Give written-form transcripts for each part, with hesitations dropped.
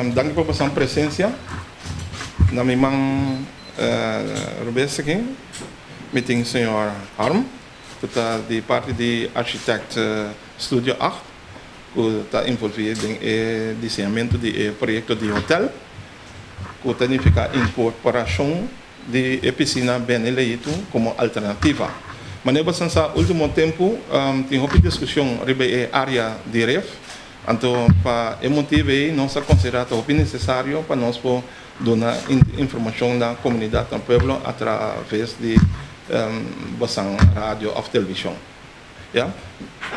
Danki pa boso presensia. Na mi man robes aki mi tin señor Harm ku ta di parti di Architect Studio 8 ku ta envolvi den e diseñamentu di e proyekto di hotel ku ta nifiká inkorporashon di e pisina Benny Leito komo alternativa. Manera boso sa ultimo tempu tin hopi diskushon riba e área di ref. Anto pa e motibu ei nos a konsiderá ta hopi nesesario pa nos por duna informashon na komunidat, na pueblo atraves di bosan radio òf televishon. Ya.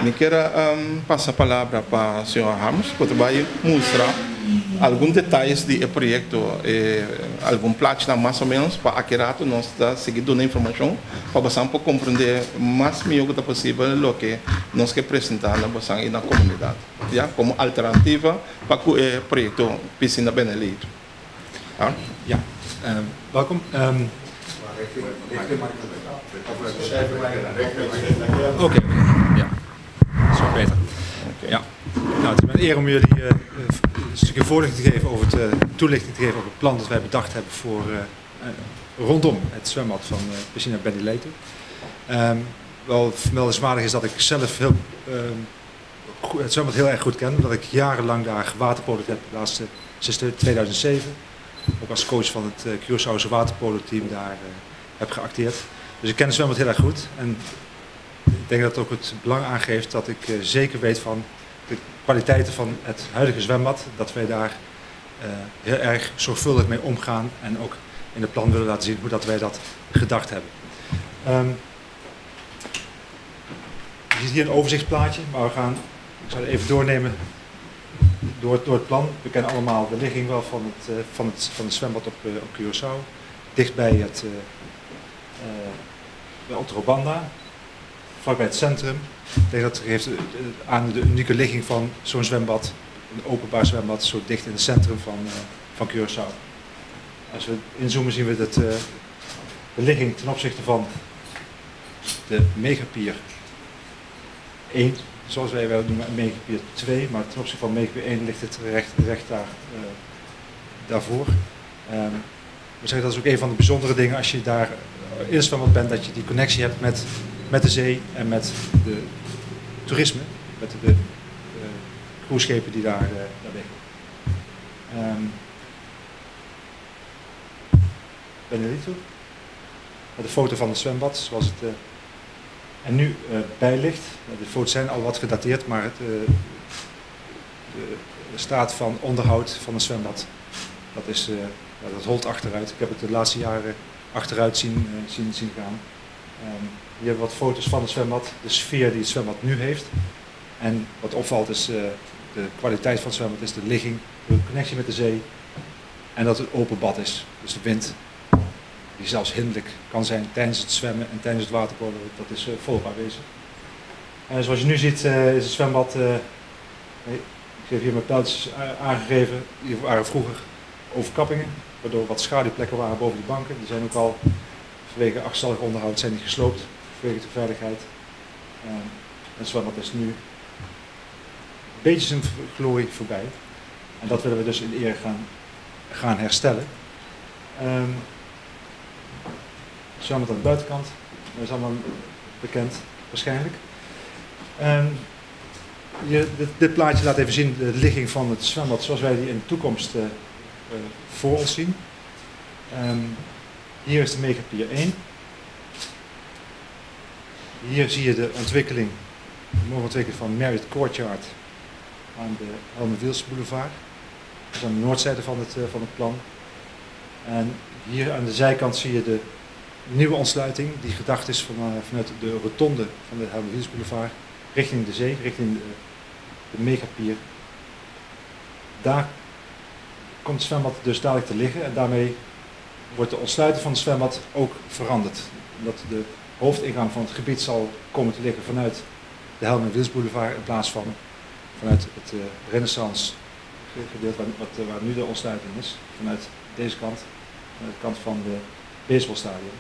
Mi kier a pasa palabra pa señor Harms ku ta bai mustra algun detayes di e proyekto, e algun plachinan mas o menos pa aki rato nos ta sigui duna informashon pa bosan por komprendé mas mihó ku ta posibel loke nos ke presentá na bosan i na komunidat, ya, komo alternativa pa ku e proyekto Pisina Benelito. Ja, welkom. Oké, ja. Zo beter. Ja. Nou, het is mijn eer om jullie een stukje voorlichting te geven over het, toelichting te geven over het plan dat wij bedacht hebben voor rondom het zwembad van Piscina Benny Leito. Wel vermeldenswaardig is dat ik zelf heel, het zwembad heel erg goed ken, omdat ik jarenlang daar gewaterpolo'd heb, de laatste sinds 2007. Ook als coach van het Curaçaose waterpolo-team daar heb geacteerd. Dus ik ken het zwembad heel erg goed. En ik denk dat het ook het belang aangeeft dat ik zeker weet van de kwaliteiten van het huidige zwembad. Dat wij daar heel erg zorgvuldig mee omgaan en ook in het plan willen laten zien hoe dat wij dat gedacht hebben. Je ziet hier een overzichtsplaatje, maar ik zal het even doornemen door het plan. We kennen allemaal de ligging wel van het zwembad op Curaçao. Dichtbij bij Otrobanda, vlakbij het centrum. Ik denk dat geeft aan de unieke ligging van zo'n zwembad, een openbaar zwembad, zo dicht in het centrum van Curaçao. Als we inzoomen zien we dat de ligging ten opzichte van de Megapier 1, zoals wij wel noemen, Megapier 2, maar ten opzichte van Megapier 1 ligt het recht daarvoor. We zeggen dat is ook een van de bijzondere dingen als je daar in het zwembad bent, dat je die connectie hebt met de zee en met de toerisme, met de cruiseschepen die daar liggen. Benelito, met de foto van het zwembad zoals het er nu bij ligt. De foto's zijn al wat gedateerd, maar de staat van onderhoud van het zwembad, dat holt achteruit. Ik heb het de laatste jaren achteruit zien gaan. Hier hebben we wat foto's van het zwembad, de sfeer die het zwembad nu heeft. En wat opvalt is de kwaliteit van het zwembad, is de ligging, de connectie met de zee en dat het open bad is. Dus de wind, die zelfs hinderlijk kan zijn tijdens het zwemmen en tijdens het waterpolo, dat is volop aanwezig. En zoals je nu ziet is het zwembad, nee, ik heb hier mijn pijltjes aangegeven, die waren vroeger overkappingen, waardoor wat schaduwplekken waren boven die banken. Die zijn ook al vanwege achterstallig onderhoud zijn die gesloopt, vanwege de veiligheid. Het zwembad is nu een beetje zijn glorie voorbij. En dat willen we dus in ere gaan herstellen. Het zwembad aan de buitenkant, dat is allemaal bekend waarschijnlijk. Dit plaatje laat even zien de ligging van het zwembad zoals wij die in de toekomst voor ons zien. Hier is de Megapier 1. Hier zie je de ontwikkeling, de mogelijke ontwikkeling van Marriott Courtyard aan de Helmer Wiels Boulevard. Dat is aan de noordzijde van het plan. En hier aan de zijkant zie je de nieuwe ontsluiting die gedacht is vanuit de rotonde van de Helmer Wiels Boulevard richting de zee, richting de Megapier. Daar komt het zwembad dus dadelijk te liggen en daarmee wordt de ontsluiting van het zwembad ook veranderd. Omdat de hoofdingang van het gebied zal komen te liggen vanuit de Helmer Wiels Boulevard in plaats van vanuit het Renaissance gedeelte waar nu de ontsluiting is, vanuit deze kant, vanuit de kant van de baseballstadion.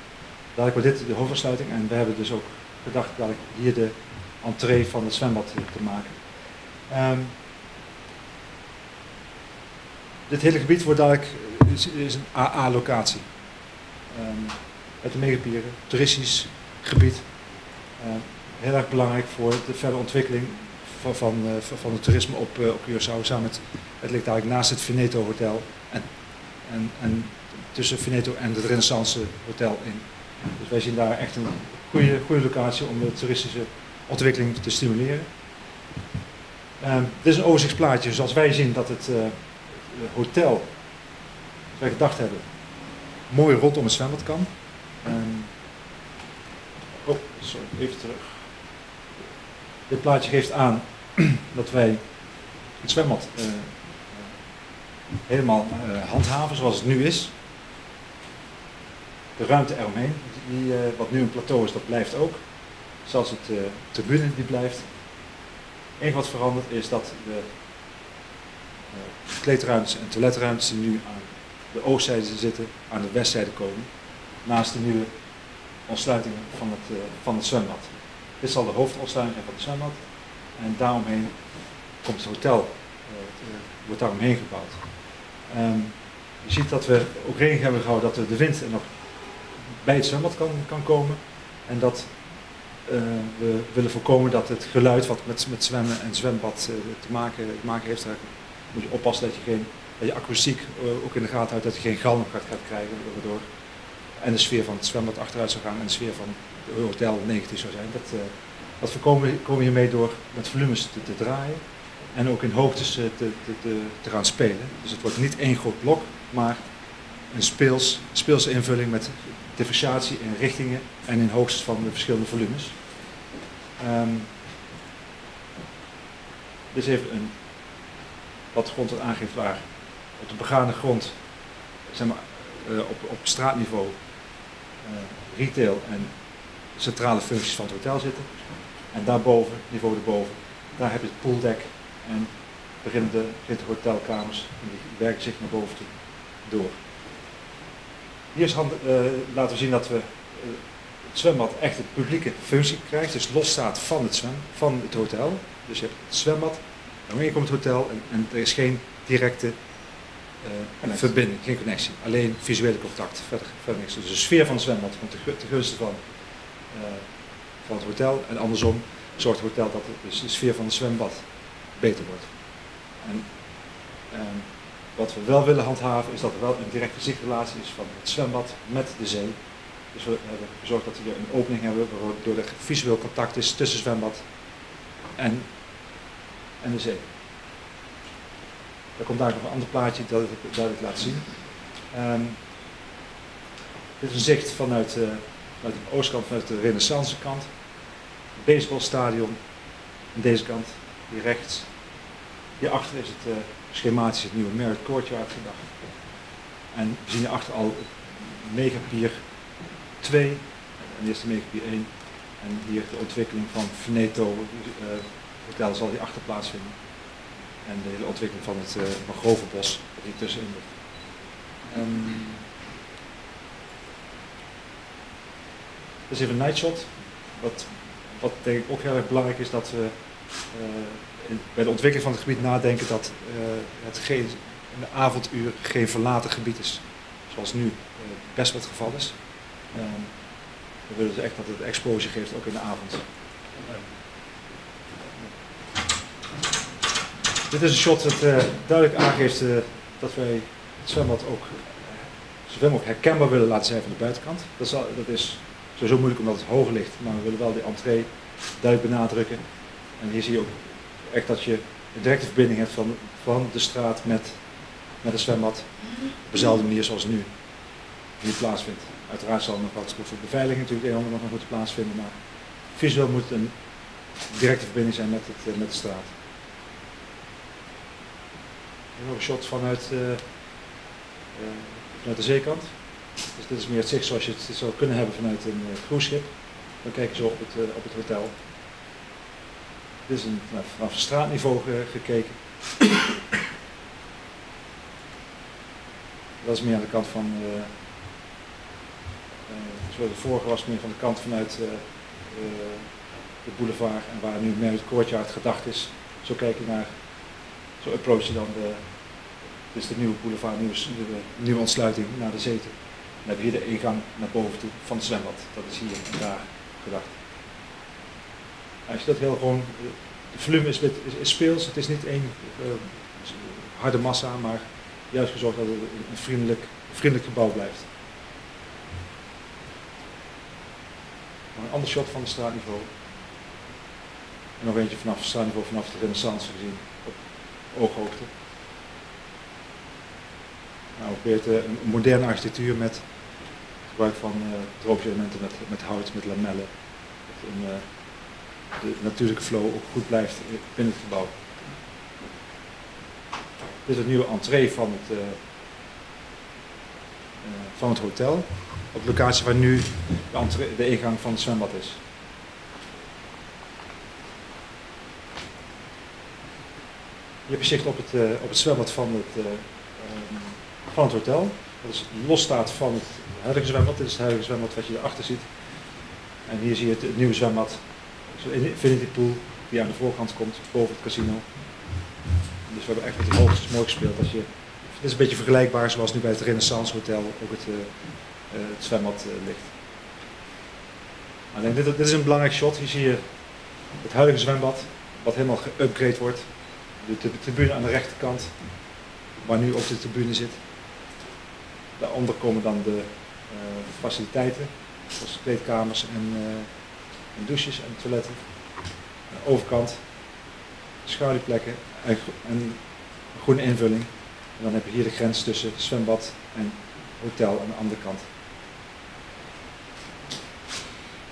Dadelijk wordt dit de hoofdontsluiting en we hebben dus ook gedacht dadelijk hier de entree van het zwembad te maken. Dit Dit hele gebied wordt dadelijk is een AA-locatie. Met de megapieren, toeristisch gebied. Heel erg belangrijk voor de verdere ontwikkeling van het toerisme op Curaçao. Samen met, het ligt eigenlijk naast het Veneto Hotel en tussen Veneto en het Renaissance Hotel in. Dus wij zien daar echt een goede locatie om de toeristische ontwikkeling te stimuleren. Dit is een overzichtsplaatje zoals wij zien dat het hotel, wat wij gedacht hebben, mooi rondom het zwembad kan. Oh, sorry, even terug. Dit plaatje geeft aan dat wij het zwembad helemaal handhaven zoals het nu is. De ruimte eromheen, wat nu een plateau is, dat blijft ook. Zelfs het tribune die blijft. Het enige wat verandert is dat de kleedruimtes en toiletruimtes die nu aan de oostzijde zitten, aan de westzijde komen. Naast de nieuwe ontsluiting van het zwembad. Dit zal de hoofdontsluiting zijn van het zwembad. En daaromheen komt het hotel, wordt daaromheen gebouwd. Je ziet dat we ook rekening hebben gehouden dat de wind er nog bij het zwembad kan komen. En dat we willen voorkomen dat het geluid wat met zwemmen en zwembad te maken heeft, daar moet je oppassen dat je akoestiek ook in de gaten houdt, dat je geen galm gaat krijgen, waardoor en de sfeer van het zwembad achteruit zou gaan en de sfeer van het hotel negatief zou zijn. Dat voorkomen we hiermee door met volumes te draaien en ook in hoogtes te gaan spelen. Dus het wordt niet één groot blok, maar een speelse invulling met differentiatie in richtingen en in hoogtes van de verschillende volumes. Dit is even een plattegrond dat aangeeft waar op de begane grond, zeg maar, op straatniveau, retail en centrale functies van het hotel zitten. En daarboven, niveau erboven, daar heb je het pooldek en beginnen de hotelkamers en die werken zich naar boven toe door. Hier is laten we zien dat we het zwembad echt een publieke functie krijgt, dus los staat van het hotel. Dus je hebt het zwembad, daaromheen komt het hotel en er is geen directe verbinding, geen connectie. Alleen visuele contact, verder niks. Dus de sfeer van het zwembad komt ten gunste van het hotel en andersom zorgt het hotel dat dus de sfeer van het zwembad beter wordt. En wat we wel willen handhaven is dat er wel een directe zichtrelatie is van het zwembad met de zee. Dus we hebben gezorgd dat we hier een opening hebben waardoor er visueel contact is tussen zwembad en de zee. Daar komt daar nog een ander plaatje dat ik duidelijk laat zien. Dit is een zicht vanuit de oostkant, vanuit de Renaissance kant. Het baseballstadion aan deze kant, hier rechts. Hierachter is het schematisch het nieuwe Marriott Courtyard gedacht. En we zien hierachter al Megapier 2 en eerst de Megapier 1. En hier de ontwikkeling van Veneto Hotel zal hier achter plaatsvinden. En de hele ontwikkeling van het mangrovenbos dat hier tussenin ligt. Dit is even een nightshot. Wat denk ik ook heel erg belangrijk is, dat we bij de ontwikkeling van het gebied nadenken dat het in de avonduur geen verlaten gebied is. Zoals nu best wel het geval is. We willen dus echt dat het exposure geeft, ook in de avond. Dit is een shot dat duidelijk aangeeft dat wij het zwembad ook, herkenbaar willen laten zijn van de buitenkant. Dat is sowieso moeilijk omdat het hoger ligt, maar we willen wel die entree duidelijk benadrukken. En hier zie je ook echt dat je een directe verbinding hebt van de straat met het zwembad. Op dezelfde manier zoals nu plaatsvindt. Uiteraard zal er nog wat voor beveiliging natuurlijk een en ander nog moeten plaatsvinden, maar visueel moet het een directe verbinding zijn met de straat. Hier nog een shot vanuit de zeekant. Dus dit is meer het zicht zoals je het zou kunnen hebben vanuit een cruiseschip. Dan kijk je zo op het hotel. Dit is vanaf straatniveau gekeken. Dat is meer aan de kant van, zoals de vorige was, meer van de kant vanuit de boulevard en waar nu Marriott Courtyard gedacht is. Zo kijk je naar, zo approach je dan Dit is de nieuwe boulevard, nieuwe ontsluiting naar de zee toe. Dan heb je hier de ingang naar boven toe van het zwembad. Dat is hier en daar gedacht. Als je dat heel gewoon, het volume is speels, het is niet één harde massa, maar juist gezorgd dat het een vriendelijk gebouw blijft. Nog een ander shot van het straatniveau. En nog eentje vanaf het straatniveau, vanaf de Renaissance gezien, op ooghoogte. Nou, we proberen een moderne architectuur met gebruik van tropische elementen, met hout, met lamellen. Dat de natuurlijke flow ook goed blijft binnen het gebouw. Dit is het nieuwe entree van het hotel. Op de locatie waar nu de ingang van het zwembad is. Hier heb je zicht op het zwembad van het hotel. Dat is losstaat van het huidige zwembad. Dit is het huidige zwembad wat je erachter ziet. En hier zie je het nieuwe zwembad. Zo'n infinity pool die aan de voorkant komt, boven het casino. Dus we hebben echt met die hoogtes mooi gespeeld. Het is een beetje vergelijkbaar zoals nu bij het Renaissance Hotel ook het zwembad ligt. Maar ik denk, dit is een belangrijk shot. Hier zie je het huidige zwembad, wat helemaal geüpgrade wordt. De tribune aan de rechterkant, waar nu ook de tribune zit. Daaronder komen dan de faciliteiten, zoals kleedkamers en douches en toiletten. Aan de overkant schaduwplekken en groene invulling. En dan heb je hier de grens tussen zwembad en hotel aan de andere kant.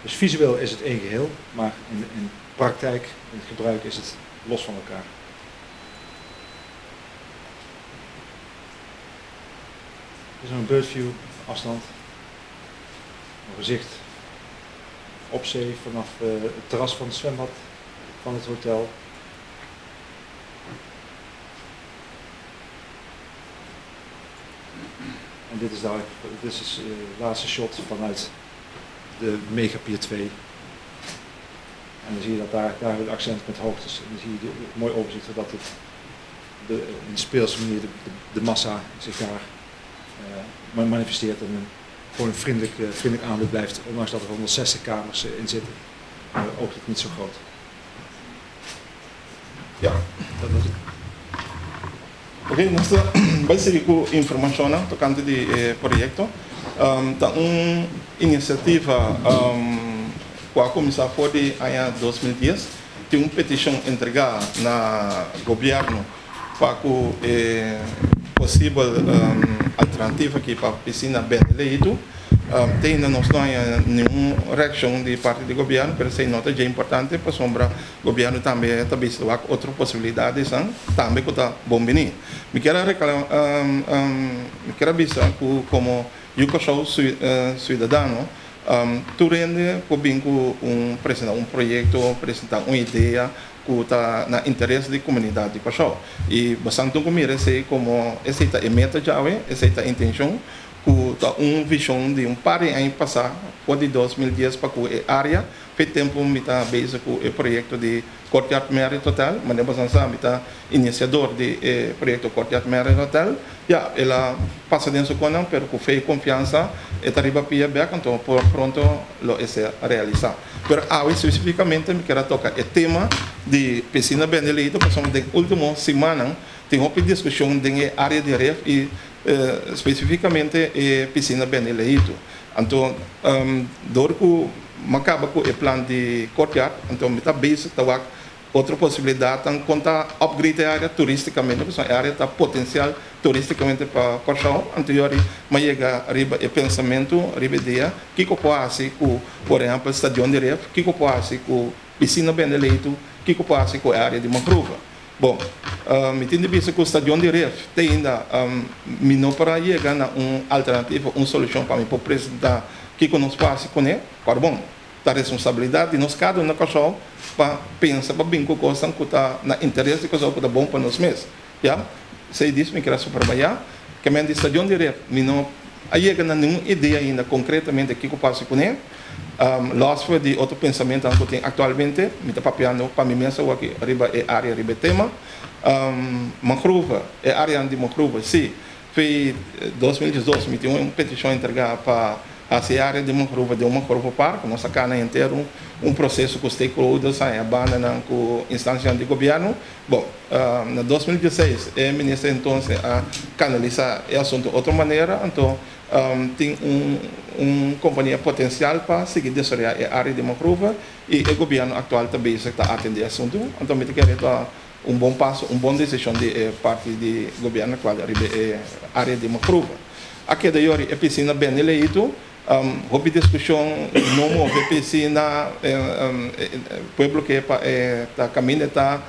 Dus visueel is het één geheel, maar in praktijk, in het gebruik is het los van elkaar. Dit is een birdview, afstand. Een gezicht op zee vanaf het terras van het zwembad van het hotel. En dit is het laatste shot vanuit de Megapier 2. En dan zie je dat daar het accent met hoogtes. En dan zie je het mooi overzicht, zodat het in de speelse manier de massa zich daar manifesteert en gewoon een vriendelijk aanbod blijft, ondanks dat er 160 kamers in zitten, oogt het niet zo groot. Ja. Dat was het. Oké, nos ta sigui ku informashon tokante di e proyekto. Ta un inisiativa ku a kuminsá for di aña 2010. Tin un petishon entregá na gobièrnu pa ku e posibel alternativa aki pa pisina Benny Leito. Te ainda nos no haña ningun reakshon di parti di gobièrnu, pero esei no ta dje importante pasobra gobièrnu tambe ta bisa wak otro posibilidatesnan tambe ku ta bon bini. Mi kier a mi kier a bisa ku komo yu Kòrsou siudadano tur hende por bin ku un presentá un proyekto, presentá un idea ku ta na interes di komunidat di Kòrsou. I bastante ku mira esei komo esei ta e meta djawe, esei ta e intenshon ku ta un vishon di un par di aña pasá, for di 2010 pa ku e área. Fe tempu mi ta bezig ku e proyekto di Courtyard Marriott Hotel, manera boso sa mi ta inisiador di e proyekto Courtyard Marriott Hotel. Ya, el a pasa den su konan, pero ku fe i konfiansa e ta riba pia bèk, anto por pronto lo e ser realisá. Pero awe spesifikamente mi kier a toka e tema di pisina Bendelito, pasobra den último simannan tin hopi diskushon den e área di ref i spesifikamente e pisina Bendelito. Anto dor ku mi a kaba ku e plan di Courtyard, anto mi ta bezig ta wak otro posibilidatnan kon ta upgrade e área turístikamente, pasobra e área ta potensial turístikamente pa Kòrsou. Anto yori mi a yega riba e pensamentu, riba e idea, kiko por hasi ku, por ehèmpel, stadion di Ref, kiko por hasi ku pisina Bendeleitu, kiko por hasi ku e área di Mangrove. Bon, mi tin di bisa ku stadion di Ref te ainda mi no por a yega na un alternativa, un solushon pa mi por presentá kiko nos por hasi kuné. Kòrda bon, ta responsabilidat di nos kada un na Kòrsou pa pensa pa bin ku kosnan ku ta na interes di Kòrsou, ku ta bon pa nos mes. Ya, esei dis mi kier a subrabayá. Ke men di stadion di Ref mi no a yega na ningun idea ainda konkretamente kiko pasa kuné. Los for di otro pensamentunan ku tin aktualmente, mi ta papiando pa mi mes awor aki riba e área, riba e tema. Mangrove, e áreanan di mangrove, sí, Fe 2012 mi tin un petishon entregá pa hasi e área di mangrove den un mangrove park. Nos a kana henter un proseso ku stakeholders, haña bandanan ku instansianan di gobièrnu. Bon, na 2016 e minister entonces a kanalisá e asuntu otro manera, anto tin un kompania potensial pa sigui desaroyá e área di mangrove i e gobièrnu aktual ta bezig ta atendé e asuntu. Anto mi ta kere ta un bon paso, un bon desishon di e parti di gobièrnu aktual riba e área di mangrove. A keda yori e pisina bende leitu, hopi diskushon, no move pisina, pueblo ke pa e ta kaminda ta,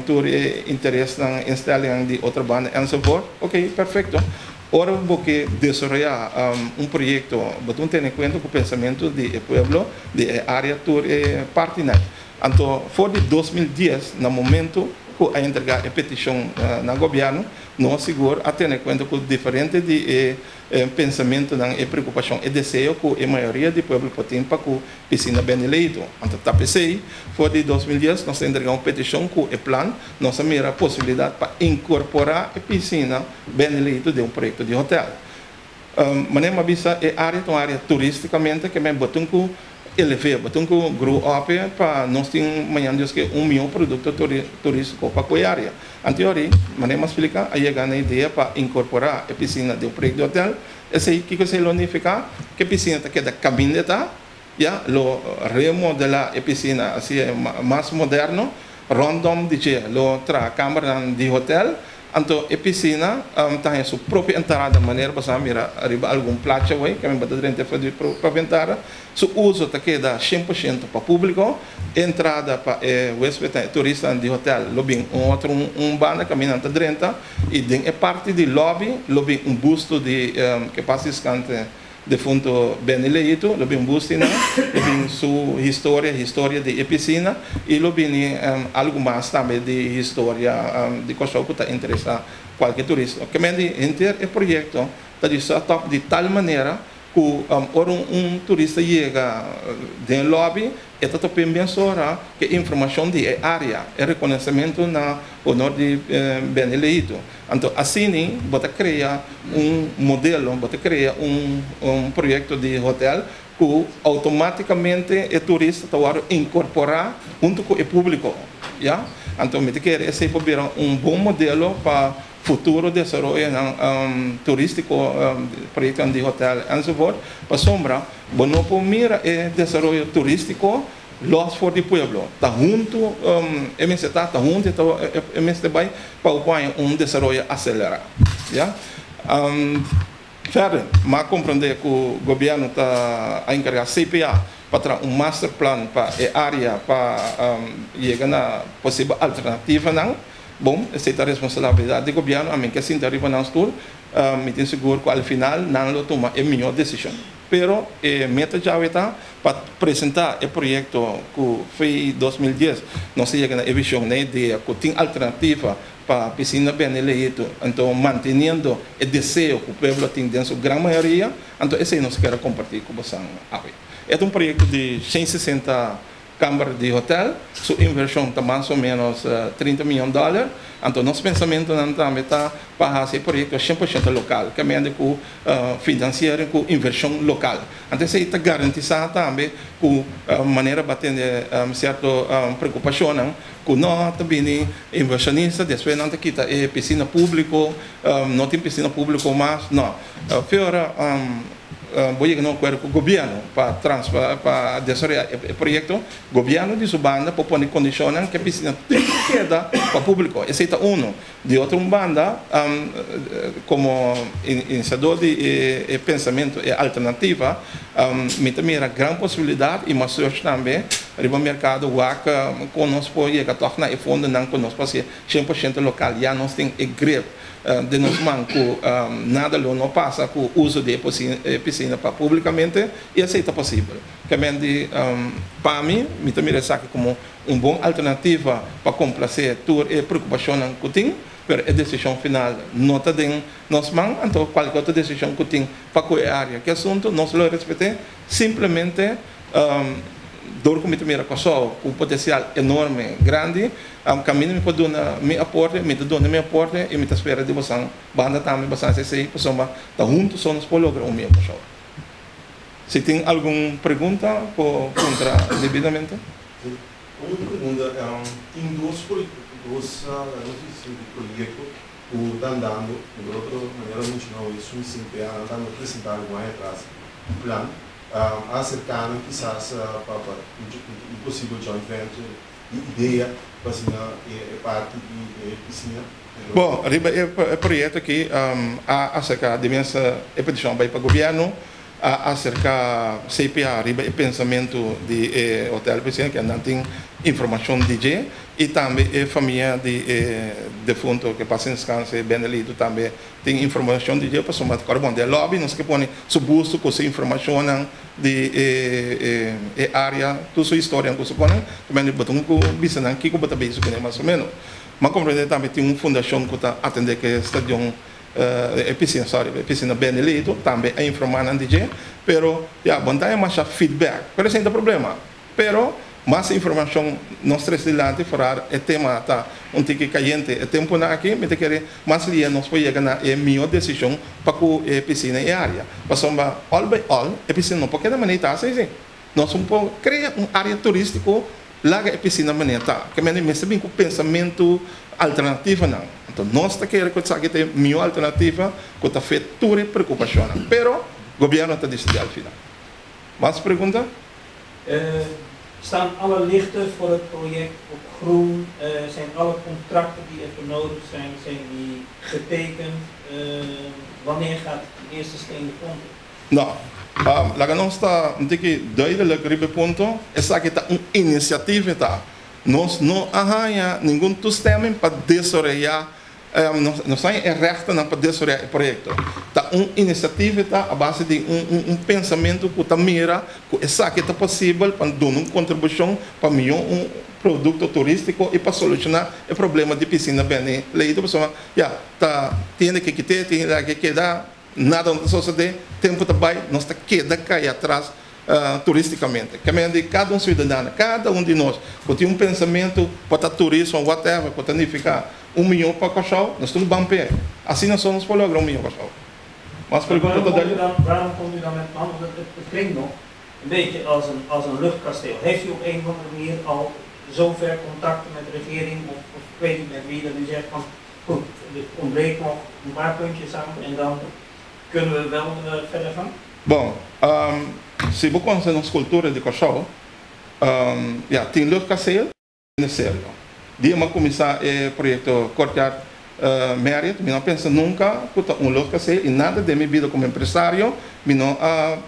tur e interesnan, instellingnan di otro banda enzovoort. Ok, perfekto. Ora bo ke desaroyá un proyekto, bo tin tene kuenta ku pensamentu di e pueblo, di e área, tur e partinan. Anto for di 2010, na momento ku a entregá e petishon na gobièrnu, nos sigur a tene kuenta ku diferente di e pensamentunan, e preokupashon, e deseo ku e mayoria di pueblo por tin pa ku pisina bende leito. Anto ta p'esei, for di 2010 nos a entregá un petishon ku e plan, nos a mira posibilidat pa inkorporá e pisina bende leito den un proyekto di hotèl. Manera mi a bisa, e área ta un área turístikamente ke men bo tin ku elev'é, bo tin ku grow up e pa nos tin mañana Dios ke un mihó produkto turístiko pa ku e área. Anteori, manera mi a splika, a yega na idea pa inkorporá e pisina den un proyekto di hotèl. Esei, kiko esei lo nifiká? Ku e pisina ta keda kaminda e ta, ya, lo remodelá e pisina hasié mas moderno, rondom di dje lo traha kambernan di hotèl. Anto e pisina ta haña su propio entrada, manera bo sa mira riba algun placha awey, ke mi bo ta drenta for di propio entrada. Su uso ta keda 100% pa públiko. E entrada pa e huéspednan, e turistanan di hotèl lo bin un otro un banda kaminda nan ta drenta i den e parti di lòbi lo bin un busto di ke pas diskante defunto Benny Leito, lo bin busti nan, lo bin su historia, historia di e pisina i lo bini algu mas tambe di historia di Kòrsou ku ta interesá kualke turista. Ke men di henter e proyekto ta di set up di tal manera ku ora un turista yega den e lòbi e ta topa mesora ku e informashon di e área, e rekonosementu na honor di Benny Leito. Anto asina bo ta krea un modelo, bo ta krea un proyekto di hotèl ku outomátikamente e turista ta wòrdu inkorporá huntu ku e públiko, ya. Anto mi ta kere esei por bira un bon modelo pa futuro desaroyonan turístiko, proyektonan di hotèl enzovoort, pasobra bo no por mira e desaroyo turístiko los for di pueblo. Ta huntu e mester ta, ta huntu e mester bai pa bo por haña un desaroyo aselerá, ya. Verder, mi a komprondé ku gobièrnu ta a enkargá CPA pa traha un masterplan pa e área pa yega na posibel alternativanan. Bon, esei ta responsabilidat di gobièrnu, ami ke sinta riba nan stul, mi tin sigur ku al final nan lo tuma e mihó desishon. Pero e meta djawe ta pa presentá e proyekto ku fei 2010 nos a yega na e vishon, na e idea ku tin alternativa pa pisina bende leito, anto manteniendo e deseo ku pueblo tin den su gran mayoria, anto esei nos kier a kompartí ku bosan awe. E ta un proyekto di 160 kamber di hotel, su invershon ta mas o ménos 30 mion dòler. Anto nos pensamentunan tambe ta pa hasi e proyekto 100% lokal, ke mende ku finansiering ku invershon lokal. Anto esei ta garantisá tambe ku manera bo a tende sierto preokupashonnan ku no ta bini invershonista, despues nan ta kita e pisina públiko, no tin pisina públiko mas, no. Fiora bo yega na un akuerdo ku gobièrnu pa pa desaroyá e proyekto, gobièrnu di su banda por pone kondishonnan ku e pisina tin ku keda pa públiko. Esei ta unu. Di otro un banda, komo inisiador di e pensamentu, e alternativa, mi ta mira gran posibilidat i m'a search tambe riba merkado wak kon nos por yega tòg na e fondonan ku nos por hasi 100% lokal. Ya nos tin e grip den nos man ku nada lo no pasa ku uso di e pisina pa públikamente i esei ta posibel. Ke di pa mi, mi ta mira esaki komo un bon alternativa pa komplasé tur e preokupashonnan ku tin. Pero e desishon final no ta den nos man, anto kualke otro desishon ku tin pa ku e área ki asuntu nos lo respet'é. Simplemente dor ku mi ta mira Kòrsou ku un potensial enorme grandi, kaminda mi por duna mi aporte, mi ta duna mi aporte i mi ta spera di bosan banda tambe bosan hasi esei pasobra ta huntu so nos por logra un mihó Kòrsou. Si tin algun pregunta por puntra debidamente. Un pregunta, tin dos dos nos dici di proyecto cu ta andando, entre otro manera menciona hoy esun CPA nan ta presenta algun aña atras un plan a acerca nan kisas pa pa un posibel joint venture di idea pa asina e parti di e piscina. Bon, riba e proyecto aki a acerca di mes e peticion a bay pa gobierno. A aserká CPA riba e pensamentu di e hotel presidente ke nan tin informashon di dje i tambe e famia di e defunto ke pasa deskanse Bendelito tambe tin informashon di dje pasobra ora bon den lobby nos ke pone su busto ku su informashonnan di e e area tur su historianan ku su pone tambe bo tin ku bisa nan kiko bo ta bezig kuné mas o menos. M'a komprende tambe tin un fundashon ku ta atendé ku e stadion. E pisina, sorry, e pisina Benelito tambe a informá nan di dje, pero ya, bo no ta haña masha feedback, pero esei no ta problema. Pero mas informashon nos trese dilanti foral e tema ta un tiki kayente e tempunan aki, mi ta kere mas lia nos por yega na e mihó desishon pa ku e pisina i e área. Pasobra all by all e pisina no por keda manera ta así, sí. Nos no por krea un área turístiko Laga e pisina manera ta. Ke mende mester bin ku pensamentu alternativonan. Anto nos ta kere ku esaki ta e mihó alternativa ku ta fet tur e preokupashonnan. Pero gobièrnu ta disidí al final. Mas pregunta? Staan alle lichten voor het project op groen? Zijn alle contracten die ervoor nodig zijn, zijn die getekend? Wanneer gaat de eerste steen de grond in? No. Laga nos ta un tiki duidelijk riba e punto, esaki ta un inisiativa e ta. Nos no a haña ningun toestemming pa desaroyá, nos no haña e rèchtennan pa desaroyá e proyekto. Ta un inisiativa e ta a base di un un pensamentu ku ta mira ku esaki ta posibel pa duna un kontribushon pa mihó un produkto turístiko i pa solushoná e problema di pisina beni Leito pasobra ya ta tiene ke kite, tiene ke keda. Nada no ta sosodé, tempu ta bai, nos ta keda kai atras turístikamente. Ke mester di kada un siudadano, kada un di nos ku tin un pensamentu pa ta turismo, whatever, ku ta nifiká un mió pa Kòrsou, nos tin ku ban p'e. Asina so nos por logra un mió Kòrsou. Mas pregunta ta dali? Waarom komt u dan met plan? Want het klinkt nog een beetje als een luchtkasteel. Heeft u op een of andere manier al zover contacten met de regering of ik weet niet met wie dat u zegt van Goed, er ontbreekt nog een paar puntjes aan en dan kunnen we wel verder gaan. Bon, si bo konosé nos kultura di Kòrsou, ya, tin luchtkasteel tin serio. Dia mi a kuminsá e proyekto Courtyard Marriott, mi no a pensa nunka ku ta un luchtkasteel i nada den mi bida komo empresario mi no a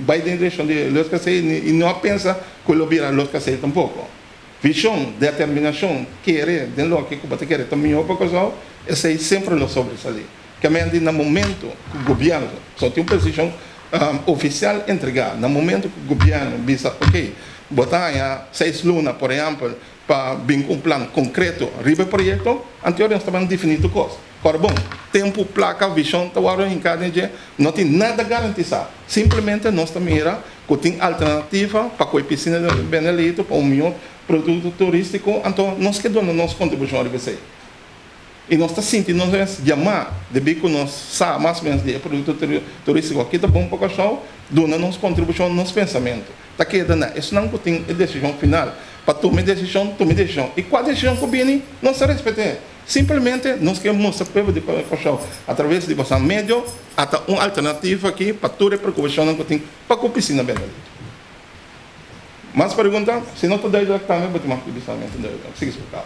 bai den direkshon di luchtkasteel i no a pensa ku lo bira luchtkasteel tampoko. Vishon, determinashon, kere den loke ku bo ta kere ta mihó pa Kòrsou, esei semper lo sobresalí. Kementi na momento ku gobièrnu, so tin un posishon ofisial entregá, na momento ku gobièrnu bisa oke, bo ta haña seis luna por ehèmpel pa bin ku un plan konkreto riba e proyekto, anteor nos ta ban definí tur kos. Ora bon, tempu, plaka, vishon ta wòrdu hinká den dje, no tin nada garantisá. Simplemente nos ta mira ku tin alternativa pa ku e pisina di Benelito pa un mihó produkto turístiko, anto nos ke duna nos kontribushon riba esei. I nos ta sinti nos mes yamá, debí ku nos sa mas o ménos di e produkto turístiko aki ta bon pa Kòrsou, duna nos kontribushon, nos pensamentu. Ta keda na esnan ku tin e desishon final pa tuma e desishon, tuma e desishon. I kua desishon ku bini, nos ta respet'é. Simplemente nos ke mustra pueblo di Kòrsou atraves di boso medio ata un alternativa aki pa tur e preokupashonnan ku tin pa ku pisina Bendelito. Mas pregunta? Si no ta duidelijk tambe bo tin mag di bisa mi ta duidelijk. Sigui splika.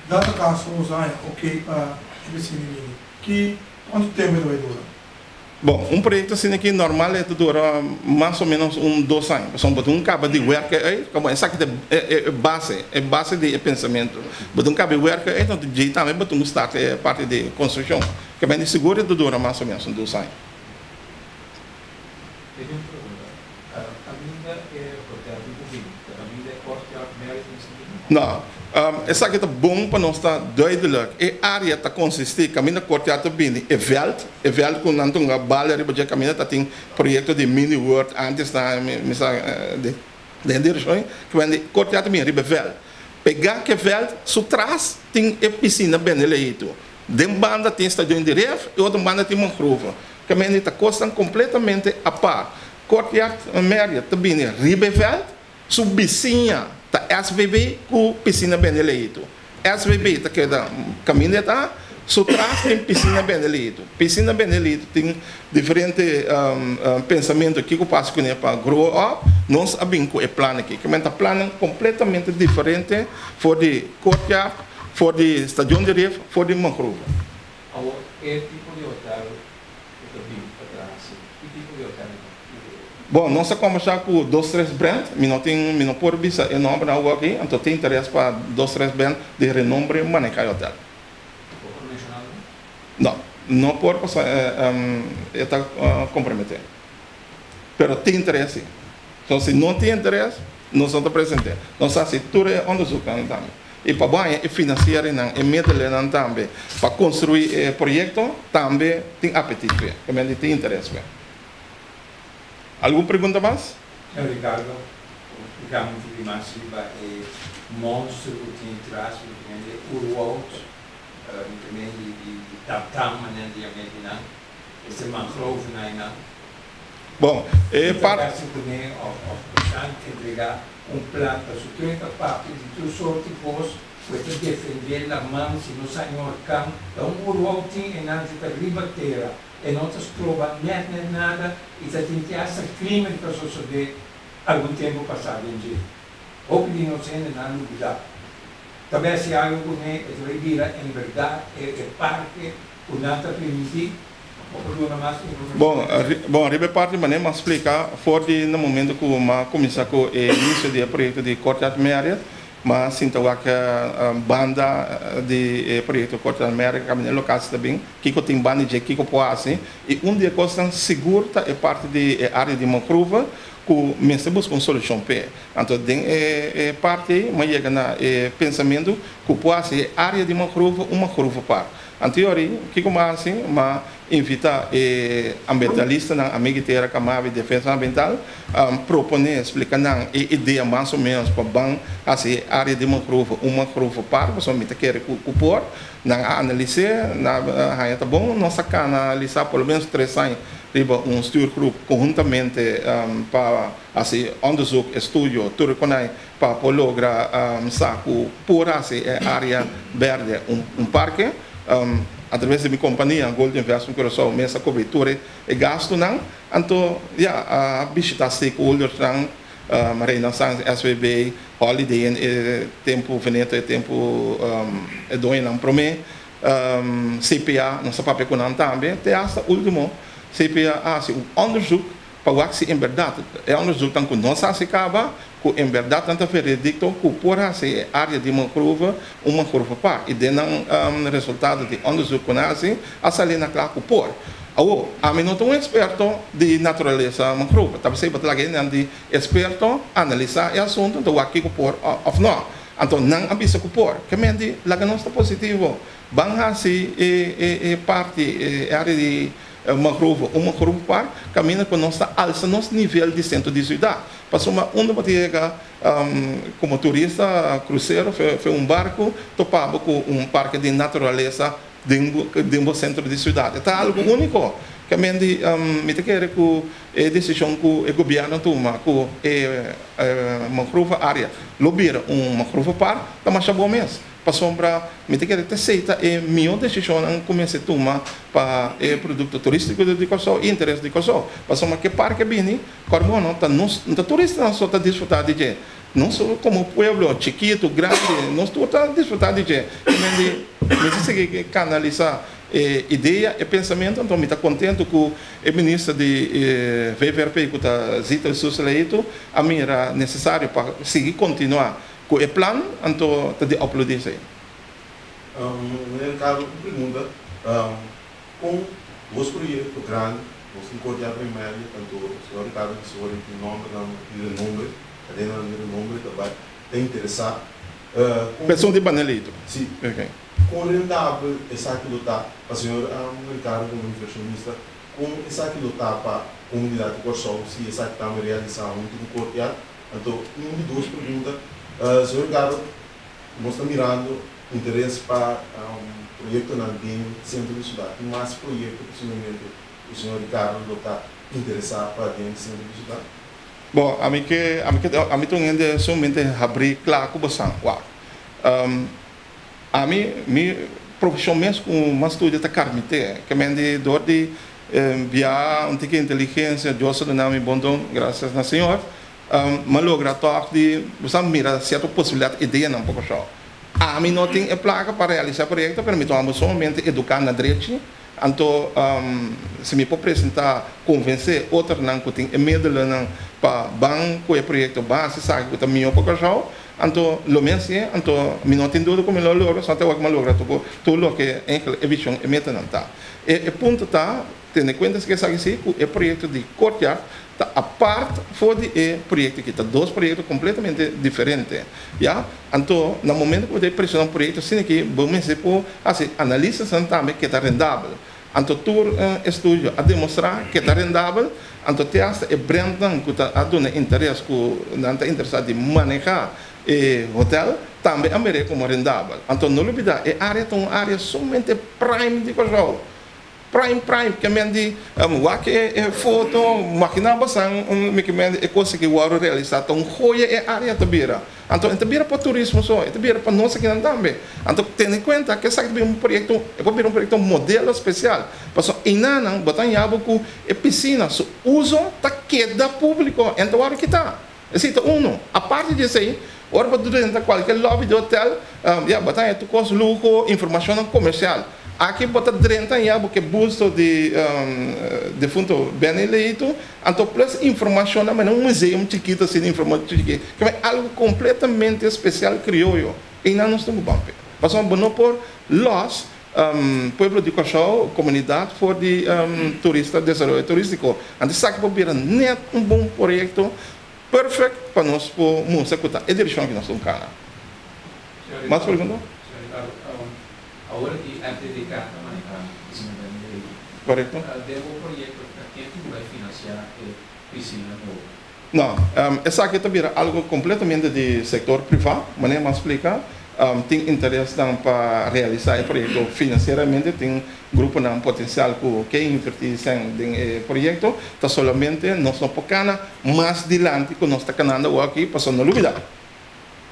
Dado kaso boso haña oké pa e pisina bini, ki kuantu tempu e ta bai dura? Bon, un proyecto asina aki normal e ta dura mas o menos un dos aña, pasobra bo tin un caba di werken uit, como esaki ta e base, e base di e pensamento. Bo tin un caba di werken uit, anto djei tambe bo tin cu start e parti di construccion. Ke bende sigur e ta dura mas o menos un dos aña. Tin un pregunta. Caminda e hotel di Bubin, ta caminda e Courtyard Marriott mester bini? No. Esaki ta bon pa nos ta duidelijk. E area ta consisti caminda Courtyard ta bini e veld, e veld cu nan ta hunga bal ariba dje caminda ta tin proyecto di mini world antes na mi sa den direccion ey cu wende Courtyard ta bini riba e veld. Pega cu e veld su tras tin e piscina Beneleito. Den banda tin stadion di Ref y otro banda tin mangrove. Caminda ta cosnan completamente apart. Courtyard Marriott ta bini riba e veld. Su bisiña ta SVB ku pisina bende leitu. SVB ta keda kaminda e ta, su tras tin pisina bende leitu. Pisina bende leitu tin diferente pensamentu kiko pasa kuné pa grow up. Nos a bin ku e plan aki. Kimen ta plannan kompletamente diferente for di Courtyard, for di Stadion di Rif, for di Mangrove. Awor e tipo di hotel ku ta bin pa traha si? Ki tipo di hotel ta pidi? Bon, nos a kombersá ku dos tres brand, mi no tin, mi no por bisa e nòmbernan awor aki, anto tin interes pa dos tres brand di renombre manehá e hotel. Bo por menshoná algun? No, no por pasobra e ta komprometé. Pero tin interes si. So si no tin interes, nos no ta present'é. Nos a hasi tur e onderzoeknan tambe. I pa bo haña e financierinan, e middelenan tambe pa construi e proyecto, tambe tin apetit p'e, tambe tin interes p'e. Algun pregunta mas? Señor Ricardo, por splica un tiki mas riba e monster cu tin tras, mi ta mende oerwoud, mi ta mende di tamtam manera di yam'e di nan, este mangrovenan einan. Bon, e par. Ki ta gasi kuné òf òf Busan entregá un plan pa su 30 papia di tur sorti kos ku e ta defendé laman si no sa e orkan ta un urwou tin e nan si ta riba tera e no ta stroba nèt nèt nada i ta tin te asta krimen ta sosodé algun tempu pasá den dje hopi di nos hendenan lubidá ta bes si algu kuné e ta bai bira enbèrdat e e parke ku nan ta primintí. Bon, bon, riba e parti manera m'a splika for di na momento ku m'a kuminsá ku e inisio di e proyekto di Courtyard Marriott, m'a sinta wak banda di e proyekto Courtyard Marriott kaminda e lokasie ta bin, kiko tin banda di dje, kiko por hasi. I un di e kosnan sigur ta e parti di e área di mangrove ku mester buska un solushon p'e. Anto den e parti ei m'a yega na e pensamentu ku por hasi e área di mangrove un mangrove park. Anteori, kiko m'a hasi? M'a invitá e ambientalistanan, Amigi Tera, Kamavi, Defensa Ambiental, proponé, splika nan e idea mas o ménos pa ban hasi e área di mangrove un mangrove park, pasobra mi ta kere ku por. Nan a analis'é, nan a haña ta bon. Nos a kanalisá por lo ménos tres aña riba un stuurgroep konhuntamente pa hasi onderzoek, estudio, tur e konai Pa por logra sa ku por hasi e área bèrdè un parke, a traves di mi kompania Gold Investment Curaçao mes a kubri tur e gastunan. Anto ya a bishita stakeholdersnan, Renaissance, SVB, Holiday Inn e tempu Veneto e tempu e doñonan promé, CPA nos a papia ku nan tambe. Te asta último CPA a hasi un onderzoek Pa wak si en bèrdat e onderzoeknan ku nos hasi kaba, ku en bèrdat nan ta veredikto ku por hasi e área di mangrove un mangrove park. I den nan resultado di onderzoek ku nan hasi a sali na kla ku por. Awor, ami no ta un eksperto di naturalesa mangrove. Ta p'esei bo ta laga hende di eksperto analisá e asuntu anto wak kiko por òf nò. Anto nan a bisa ku por. Ke men di laga nos ta positivo. Ban hasi e parti, e área di Mangrove, un mangrove park kaminda ku nos ta alsa nos nivel di sentro di siudat. Pasobra unda bo ta yega komo turista krusero fe un barku topa bo ku un parke di naturalesa den den bo sentro di siudat. E ta algu úniko. Kaminda di mi ta kere ku e desishon ku e gobièrnu tuma ku e mangrove área lo bira un mangrove park ta masha bon mes. Pasobra mi ta kere ta esei ta e mihó desishonnan ku mester tuma pa e produkto turístiko di Kòrsou i interes di Kòrsou. Pasobra ke parke bini, kòrbono ta nos, no ta turistanan so ta disfrutá di dje. Nos komo pueblo, chikitu, grandi, nos tur ta disfrutá di dje. I men di mester sigui kanalisá e idea, e pensamentu. Anto mi ta kontentu ku e minister di VVRP ku ta Zita Jesus Leito a mira nesesario pa sigui kontinuá Ku e plan anto ta di aplaudí esei. Meneer Ricardo, un pregunta. Kon bos proyekto grandi, bos tin Courtyard by Marriott, anto señor Ricardo bisa ora tin nombernan di renombre, kadenanan di renombre ta bai ta interesá. Esun di Banelito. Si. Ok. Kon rendabel esaki lo ta pa señor Ricardo komo invershonista? Kon esaki lo ta pa komunidat di Kòrsou si esaki tambe realisá huntu ku Courtyard? Anto un di dos pregunta, señor Ricardo, nos ta mirando interes pa proyektonan den sentro di siudat. Tin mas proyekto posiblemente ku señor Ricardo lo ta interesá pa den sentro di siudat? Bon, ami ke, ami ke, ami ta un hende sumamente habrí, kla ku bosan. Wak. Ami, mi profeshon mes ku mas studia ta karmité. Ke men di dor di bia un tiki inteligensia, Dios a duna mi bon don, grasias na Señor, m'a logra tòg di, bo sa, mira sierto posibilidat, ideanan poko shò. Ami no tin e plaka pa realisá e proyekto, pero mi ta wou sumamente eduká na drechi. Anto, si mi por presentá, konvensé otronan ku tin e medelennan pa ban ku e proyekto ban hasi esaki ku ta mihó pa Kòrsou, anto lo mi hasié. Anto mi no tin duda ku mi lo logra, sino te wak mi a logra tur tur loke eigenlijk e vishon, e metanan ta. E punto ta, tene kuenta si esaki si, ku e proyekto di Courtyard ta apart for di e proyekto aki. Ta dos proyekto kompletamente diferente. Ya, anto na momento ku bo ta presentá un proyekto asina aki, bo mester por hasi analisisnan tambe ke ta rendabel. Anto tur estudio a demostrá ke ta rendabel, anto te asta e brandnan ku ta a duna interes ku nan ta interesá di manehá e hotel tambe a mir'é komo rendabel. Anto no lubidá e área ta un área sumamente prime di Kòrsou. Prime prime ke men di wak e foto makina basan mi ke men di e kos aki wòrdu realisá ta un joya e área ta bira anto e ta bira pa turismo so e ta bira pa nos akinan tambe anto tene kuenta ke esaki ta bira un proyekto e por bira un proyekto modelo spesial pasobra einanan bo ta haña bo ku e pisina su uso ta keda públiko en ta wòrdu kitá esei ta uno aparte di esei ora bo drenta kualke lòbi di hotel ya bo ta haña tur kos luho informashonnan komersial. Aki bo ta drenta ya bo ke busto di defunto Benny Leito, anto plus informacionnan manera un museum chikito asina informacion chikito, ke bai algo completamente especial crioyo, einan nos tin ku ban pe. Pasobra bo no por los pueblo di Kòrsou, comunidad for di turista, desaroyo turistico. Anto esaki por bira net un bon proyecto perfect pa nos por mustra ku ta e direccion ku nos tin kana. Mas pregunta? Awor aki FDDK ta maneha pisina den Levi. Korekto. Den bo proyekto ta ken ku bai finansiá e pisina nobo? No, esaki ta bira algo kompletamente di sektor privá, manera mi a splika. Tin interesnan pa realisá e proyekto finansieramente, tin gruponan potensial ku ke invertí sèn den e proyekto. Ta solamente nos no por kana mas dilanti ku nos ta kanando awor aki, pasobra no lubidá.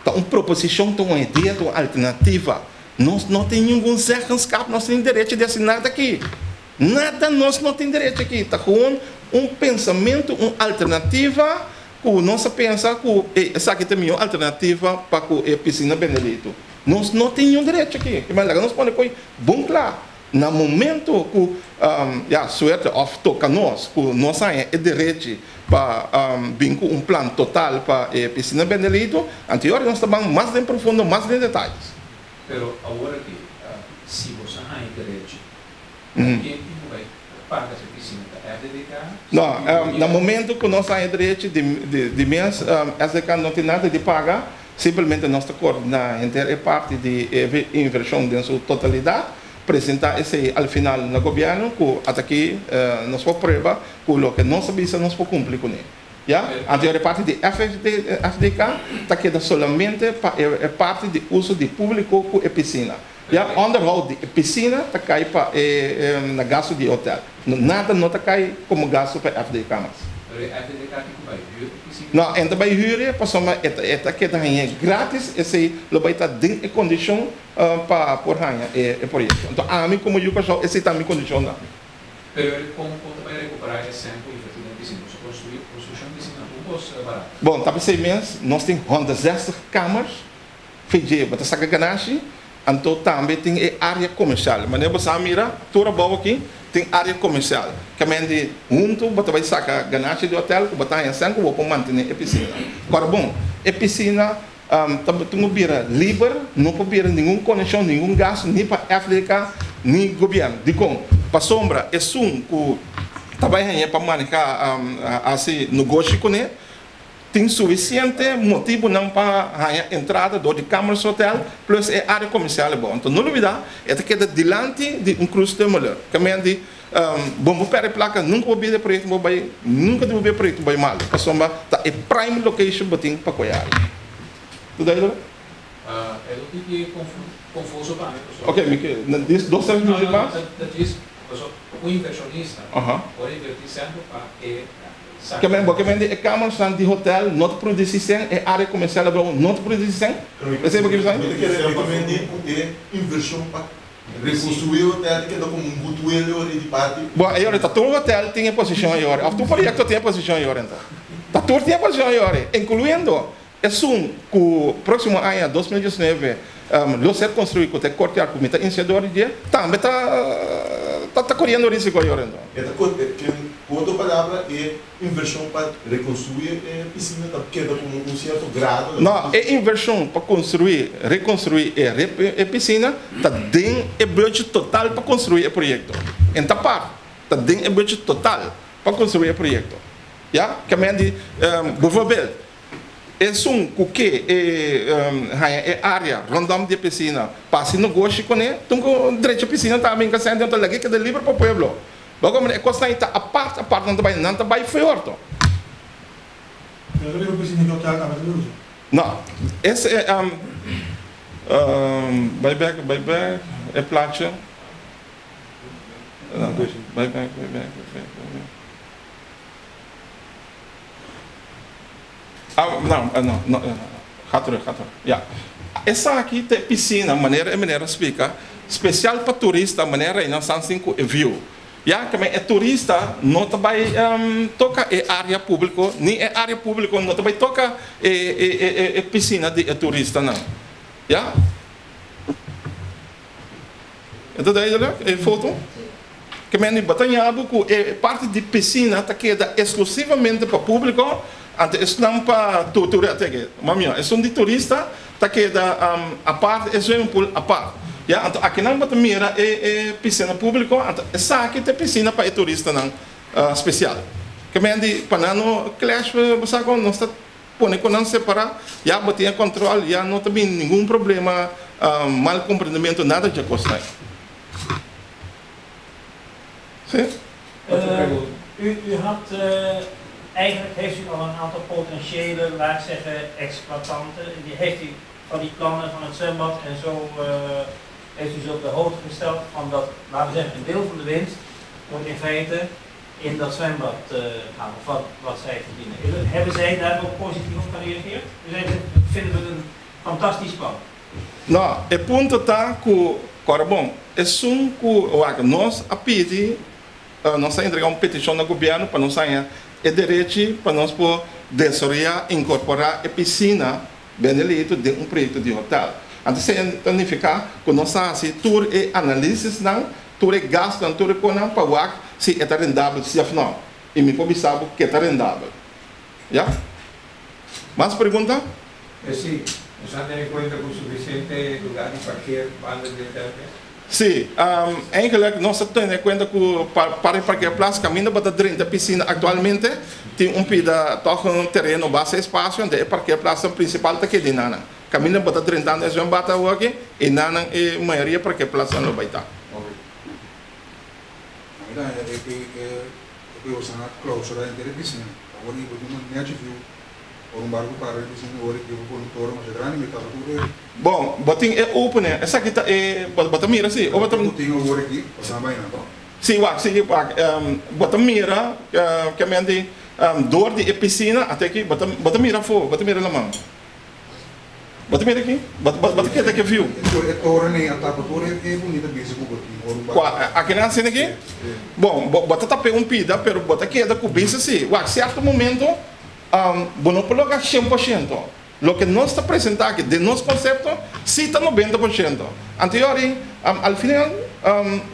Ta un proposishon, ta un idea, ta un alternativa. Nos no tin ningun zeggenskap, nos tin derecho di hasi nada aki. Nada nos no tin derecho aki. Ta gewoon un pensamentu, un alternativa ku nos a pensa ku ey esaki ta e mihó alternativa pa ku e pisina Benedito. Nos no tin niun derecho aki. Laga nos pone koe bon kla. Na momento ku ya suerte òf toka nos ku nos haña e derechi pa bin ku un plan total pa e pisina Bendelito, anto e ora nos ta ban mas den profundo, mas den detayes. Pero awor aki, si bo sa haña e derechi, ta ken tin ku bai paga si pisina? Ta FDDK? No, na momento ku nos haña e derechi di mes, SDK no tin nada di paga, Simplemente nos ta coordina henter e parti di e inversion den su totalidad, presenta esey al final na gobierno cu ataki nos por prueba cu loke nos a bisa nos por cumpli cune. Ya? Anto e parti di FDK ta keda solamente pa e parti di uso di publico cu e piscina. Ya? Onderhoud di e piscina ta cay pa e na gasto di e hotel. Nada no ta cay como gasto pa FDK mas. Pero e FDK tin cu bay huur e piscina? No, e ta bay huur e pasobra e ta keda hañ'e gratis, esey lo bay ta den e condicion pa por haña e proyecto. Anto ami como yu Kòrsou esey ta mi condicion tambe. Pero con con ta bay recupera e cen cu inverti den piscina? Pasobra construi construccion di piscina ta un cos barato. Bon, ta pesey mes nos tin 160 kamers VJ, bo ta saka ganashi, anto tambe tin e área komersial. Manera bo sa mira, tur abou aki tin área komersial. Kamente huntu bo ta bai saka ganashi di hotel ku bo ta haña sèn ku bo por mantené e pisina. Kòrda bon, e pisina ta tin ku bira liber, no por bira ningun konekshon, ningun gastu ni pa FDK ni gobièrnu. Dikon? Pasobra esun ku ta bai hañ'é pa manehá hasi negoshi kuné. Tin sufisiente motibunan pa haña entrada dor di Kamers Hotel plus e área komersial abou. Anto no lubidá e ta keda dilanti di un krus Tumuler. Kamen di bo bo pèrdè plaka nunka bo bida e proyekto bo bai nunka di bo bida e proyekto bai malu pasobra ta e prime location bo tin pa koe área. Ta duidelijk? E lo tiki confuso pa mi pasobra. Ok mi ke dis dos tres minuut mas. No no no djis pasobra un inversionista por inverti semper pa e saca. Ke men bo ke men di e kamersnan di hotel no ta produci sen e area komersial abou no ta produci sen? Esei bo ke bisa? Mi ta kere mi ta men di ku e inversion pa rekonstrui e hotel ta keda komo un goodwill e ora di parti. Bo e ora ta tur hotel tin e posishon e ora of tur proyekto tin e posishon e ora enton ta tur tin e posishon e ora inkluyendo Esun ku próksimo aña 2019 lo ser konstruí ku ta e courtyard ku mi ta inisiador di dje, tambe ta ta koriendo risiko ayora enton. E ta ku otro palabra e invershon pa rekonstruí e pisina ta keda komo un sierto grado. No, e invershon pa konstruí, rekonstruí e pisina ta den e budget total pa konstruí e proyekto. En ta par, ta den e budget total pa konstruí e proyekto. Ya, ke men di, bijvoorbeeld, Esun ku ke e haña e área rondom di e pisina pa hasi negoshi kuné, tun ku drecha pisina tambe hinka sèn den ta laga e keda liber pa pueblo. Bo komprende? E kosnan ei ta apart apart nan ta bai, nan ta bai fo'i orto. Pero ta riba pisina ki hotel tambe ta usa? No, es e bai bek bai bek e plachi bai bek bai bek bai bek bai bek. Ah, no, no, no, ga terug, ga terug. Ja. Esaki ta e pisina, manera e meneer a splika, spesial pa turista, manera Reina San sin ku e view. Ya, ke men e turista no ta bai toka e área públiko, ni e área públiko no ta bai toka e e e e pisina di e turistanan. Ya. E ta duidelijk e foto? Ke men di bataña bo ku e parti di pisina ta keda eksklusivamente pa públiko, anto esnan pa teke, mami, esun di turista ta keda apart, e swimming pool apart. Ya, anto akinan bo ta mira e e pisina públiko, anto esaki ta e pisina pa e turistanan spesial. Ke men di pa nan no clash, bo sa kon nos ta Pone ku nan separá, ya bo tin e kòntròl, ya no ta bini ningun problema, mal komprendementu, nada dje kosnan. Sí. U, u had, eigenlijk heeft u al een aantal potentiële, laat ik zeggen, exploitanten. Die heeft u van die plannen van het zwembad en zo heeft u ze op de hoogte gesteld van dat, laten we zeggen, een deel van de winst wordt in feite in dat zwembad gaan, of wat, wat zij verdienen. Hebben zij daar ook positief op gereageerd? Dus vinden we het een fantastisch plan? No, e punto ta ku, kòrda bon, esun ku wak nos a pidi, nos a entregá un petishon na gobièrnu pa nos haña e derechi pa nos por desaroyá, inkorporá e pisina Benelito den un proyekto di hotel. Anto esei ta nifiká ku nos a hasi tur e analisisnan, tur e gastunan, tur e konan pa wak si e ta rendabel si òf nò. I mi por bisa bo ke ta rendabel. Ya? Mas pregunta? Sí, nos a tene kuenta ku sufisiente lugar di parkeer banda di hotel mes? Sí, eigenlijk nos ta tene kuenta ku pa e parkeerplaats kaminda bo ta drenta pisina aktualmente tin un pida tòg un tereno basta espasio, anto e parkeerplaatsnan prinsipal ta keda enanan. Kaminda bo ta drentando e zwembad awoki, enanan e mayoria parkeerplaatsnan lo bai ta. Ora un barku para riba pisina ora e por un toro masha grandi mi tapa tur e. Bon, bo tin e opening, esaki ta e, bo ta mira si, bo ta. Bo tin awor aki, pasan bai nan to. Si, wak, si, wak, bo ta mira, kiamente, door di e pisina ate aki, bo ta, bo ta mira afo, bo ta mira laman. Bo ta mira aki? Bo, bo ta keda ki view. E toren ei a tapa tur e bunita bista ku bo tin ora un barku. Kua, akinan asina aki? Si. Bon, bo, bo ta tap'é un pida, pero bo ta keda ku bista si. Wak, sierto momento. Bo no por logra 100%. Loke nos ta presenta aki den nos konsepto si ta 90%. Anto yori, al final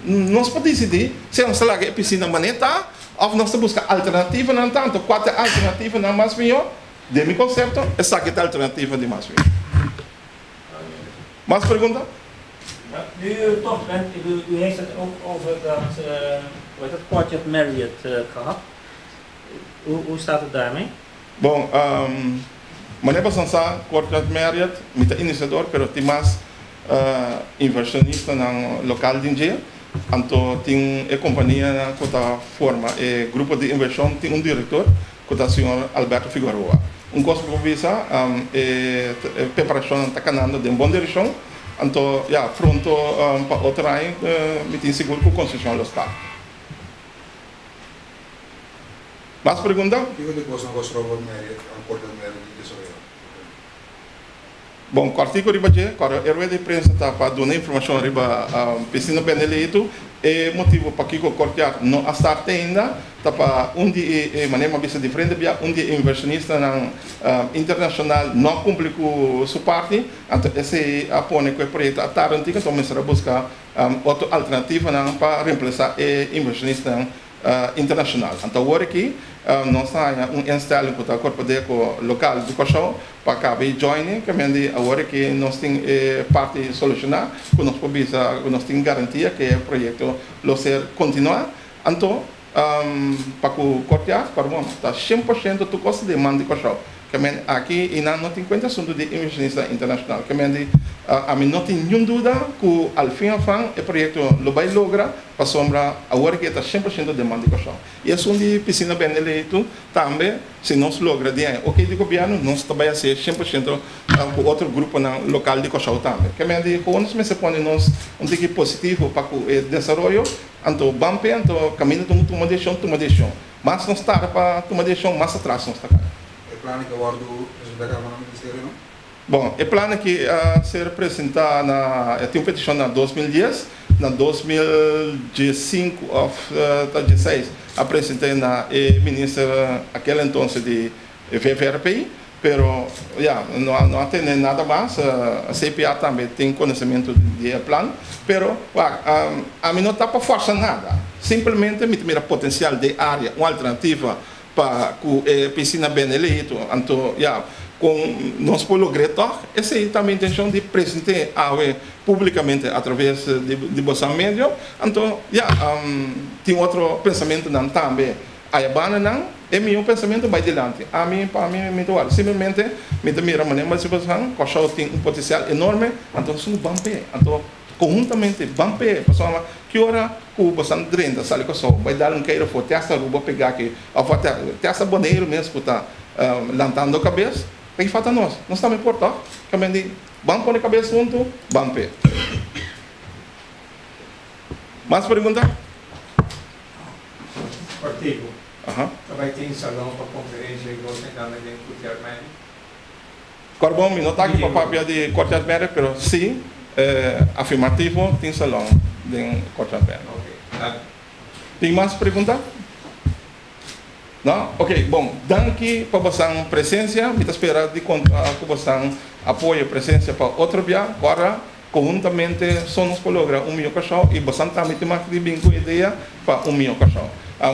nos por disidí si nos ta laga e pisina manera ta òf nos ta buska alternativanan tantu. Kua ta e alternativanan mas mihó? Den mi konsepto esaki ta e alternativa di mas mihó. Mas pregunta? Nu u toch bent, u heeft het ook over dat, hoe heet dat, Courtyard Marriott gehad. Hoe, hoe staat het daarmee? Bon, manera boso sa, Courtyard Marriott, mi ta inisiador, pero tin mas invershonistanan lokal den dje. Anto tin e kompania ku ta forma e grupo di invershon, tin un direktor ku ta señor Alberto Figueroa. Un kos ku por bisa, e preparashonnan ta kanando den bon direkshon. Anto ya, pronto pa otro aña mi tin sigur ku konstrukshon lo start. Mas pregunta? Kiko di kosnan ku a stroba Marriott, Courtyard Marriott di desaroyá? Bon, kòrtiku riba dje, kòrda e rueda di prensa ta pa duna informashon riba Piscina Beneletu. E motibu pakiko Courtyard no a start ainda ta pa un di e, manera mi a bisa diferente bia, un di e invershonistanan internashonal no a kumpli ku su parti, anto esei a pone ku e proyekto a tarda un tiki, anto mester a buska otro alternativanan pa remplasá e invershonistanan internashonal. Anto awor aki nos ta haña un instelling ku ta Korpodeko lokal di Kòrsou pa kaba i join ke men di awor aki nos tin e parti solushoná ku nos por bisa ku nos tin garantia ku e proyekto lo ser kontinuá. Anto pa ku Courtyard, pardon, ta 100% tur kos ta den man di Kòrsou. Ke men aki i nan no tin kuenta asuntu di invershonista internashonal. Ke men di ami no tin niun duda ku al fin afan e proyekto lo bai logra pasobra awor aki e ta 100% den man di Kòrsou. I esun di pisina bende leitu tambe si nos logra di aña oke di gobièrnu nos ta bai hasié 100% ku otro gruponan lokal di Kòrsou tambe. Ke men di kon nos mester pone nos un tiki positivo pa ku e desaroyo anto ban p'e anto kaminda ta un tuma desishon tuma desishon. Mas nos tarda pa tuma desishon mas atras nos ta kai. E plan aki a wòrdu presentá kaba na ministerio no? Bon, e plan aki a ser presentá na, e tin un petishon na 2010, na 2015 òf ta dieseis a present'é na e minister akel entonces di VVRP, pero ya, no a no a tene nada mas, CPA tambe tin konosementu di e plan, pero wak, ami no ta pa fòrsa nada, simplemente mi ta mira potensial den área, un alternativa pa ku e pisina bende leito, anto ya, kon nos por logr'é tòg? Esei ta mi intenshon di present'é awe públikamente atraves di boso medio, anto ya, tin otro pensamentunan tambe aya bandanan, e mihó pensamentu bai dilanti. Ami, pa mi, mi ta wak simplemente mi ta mira manera mi ta bisa, Kòrsou tin un potensial enorme, anto nos tin ku ban p'e, anto konhuntamente ban p'e, pasobra ki ora ku boso drenta sali Kòrsou bai dal un keiro for te hasta Aruba pega aki òf te hasta Boneiru mes ku ta lantando kabes, ta ki falta nos? Nos tambe por tòg? Kamen di ban pone kabes huntu, ban p'e. Mas pregunta? Partido. Ta bai tin salon pa conferencia y cos en tambe den Courtyard Marriott? Corbon, mi no ta aki pa papia di Courtyard Marriott, pero si, afirmativo, tin salon den Courtyard Marriott. Ok, danki. Tin mas pregunta? No? Ok, bon, danki pa bosan presencia. Mi ta spera di conta cu bosan apoyo y presencia pa otro bia. Cora Konhuntamente so nos por logra un mihó Kòrsou i bosan tambe tin mag di bin ku idea pa un mihó Kòrsou.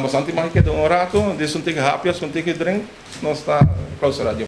Bosan tin mag di keda un ratu, dis un tiki hapia, un tiki drink, nos ta klousurá di.